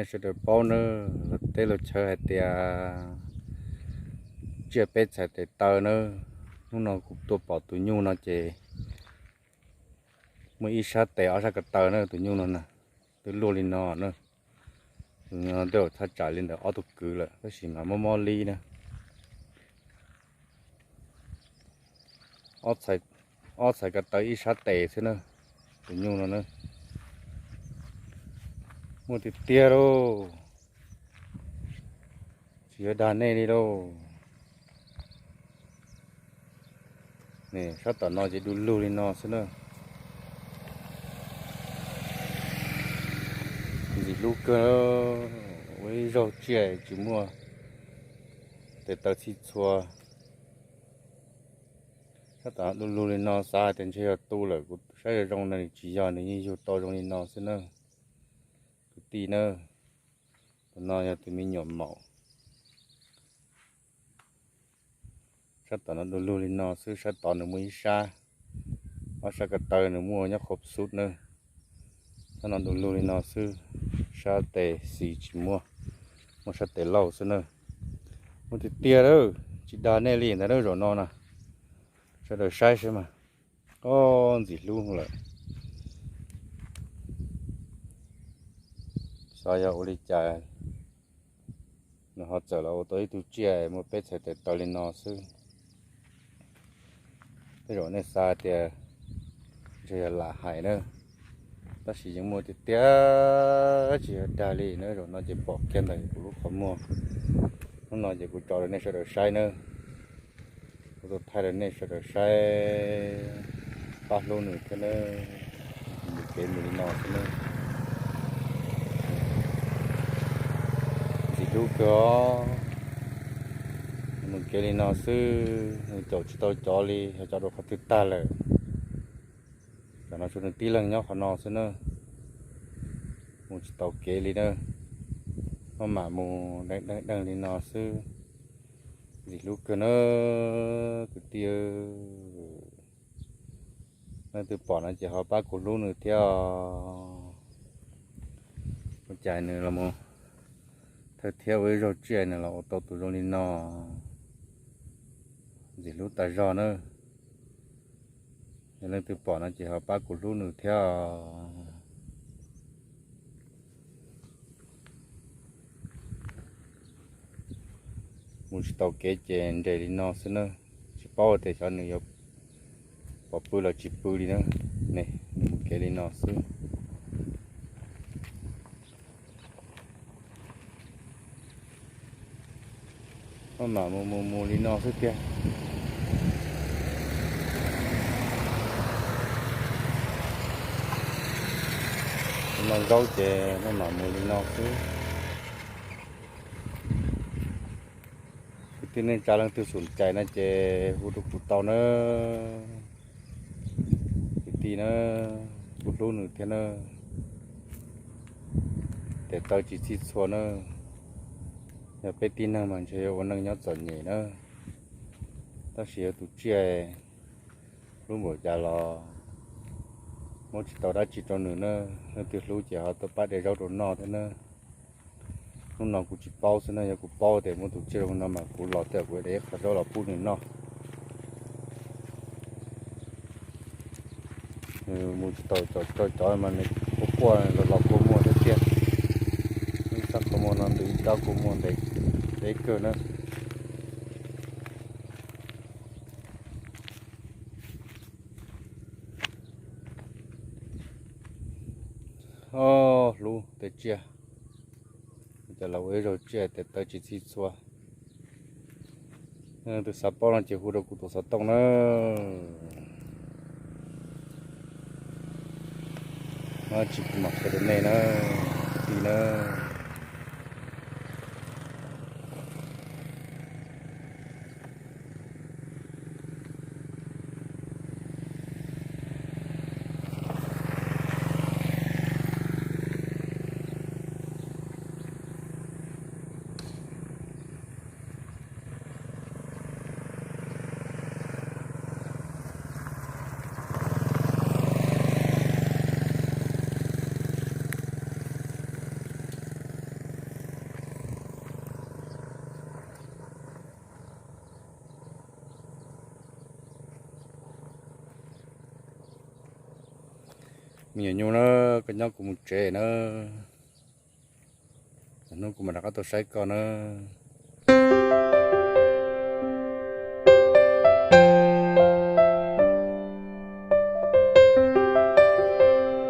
Sawv daws paub nawb, luag teb luag chaw hais tias tsiaj peb txhais tes taw nawb. Hnub no kuv tuaj pom tus nyuj no ces muaj ib sab tes ob sab ko taw na, tus nyuj no na, twb luaj li no na. Tus nyuj no twb thaj tsam li ntawm ob tug kwv lawm tab sis mas mob mob li na. Ob txhais ko taw ib sab tes xwb na, tus nyuj no na. Muaj tiag tiag lauj, tsis yog dag nej li lauj. Sab tom no ces du lug li no xwb na. Ntxim hlub kawg, ua ib zaug tsiaj tsis muaj tes taw txhij txhua. Sab tom du lug li no xav hais tias ntshe yog tu lawm, kuv saib zoo zoo no nws tsis yog, nws yeej yug tau zoo li no xwb na. Kwv tij na, tus no yog tus me nyuam maum. Sab tom no du lug li no xwb, sab tod nws muaj ib sab, ob sab ko taw nws muaj nyob qhov xub na. Sab no du lug li no xwb, sab tes xis tsis muaj, muaj sab tes laug xwb na. Muaj tiag tiag lawm, tsis dag nej li ntag, zaum no na, sawv daws saib saib mas. Ob, ntxim hlub lawm. Xyov yog ua li cas nws ho txawm los ua tau ib tug tsiaj muaj peb txhais tes taw li no xwb. Tej zaum nej xav tias ntshe yog lam hais na, tab sis yeej muaj tiag tiag, tsis yog dag li na. Zaum no ces pom kiag ntawm kuv lub qhov muag. Hnub no ces kuv tso rau nej sawv daws saib na. Kuv tuaj thaij rau nej sawv daws saib, pab hlub nws thiab na. Mus kev mus li no xwb na. Ntxim hlub kawg os. Mus kev li no xwb, nws caum tsis tau cov li, yog cov rau qhov twg tag lawm. Tam no tsuas nws tib leeg nyob qhov no xwb na. Mus tsis tau kev li na, maj mam mus deev deev deev li no xwb. Ntxim hlub kawg na kwv tij. Leej twg pom no ces ho pab kuv hlub nws thiab os. Ua cas nws los thawj thiab ua ib zaug tsiaj nws los ua tau tus zoo li no. Ntxim hlub tas zog na. Yog leej twg pom no ces ho pab kuv hlub nws thiab os. Mus tsis tau kev ces nres li no xwb na. Tsis paub tias xyov nws yuav pom pw los tsis pw li na. Ne, mus kev li no xwb. Maj mam mus mus mus li no xwb tiag. Noj zaub ces maj mam mus li no xwb. Kwv tij neej tsa leej twg xum cais no ces hu rau kuv tau na. Kwv tij na, kuv hlub nws thiab na. Tes taw tsis txhij txhua na. Yog peb tib neeg mas ntshe yuav ua neej nyob txom nyem na. Tab sis yog tus tsiaj hlub npaum cas los muab tsis tau dab tsi rau nws na. Leej twg hlub ces ho tuaj pab de zaub rau noj thiab na. Hnub no kuv tsis paub xwb na, yog kuv paub tias muaj tus tsiaj zoo no mas kuv los tias kuv de ib qho zaub los pub nws noj. Nws mus tsis tau cov, cov mas nws quaj quaj los los kua muag thiab tiag. Ib sab kua muag no ntws ib rab kua muag ntev kawg na. Ob, hlub tej tsiaj, cov los ua ib zaug tsiaj tes taw tsis txhij txhua. Tus xav paub no ces hu rau kuv tus xov tooj na. Tsis kuv mam qhia rau nej na, kwv tij na. Me nyuam nyuj na, koj nyob kuv mus tsev na, hnub kuv mam rov qab tuaj saib koj nawb.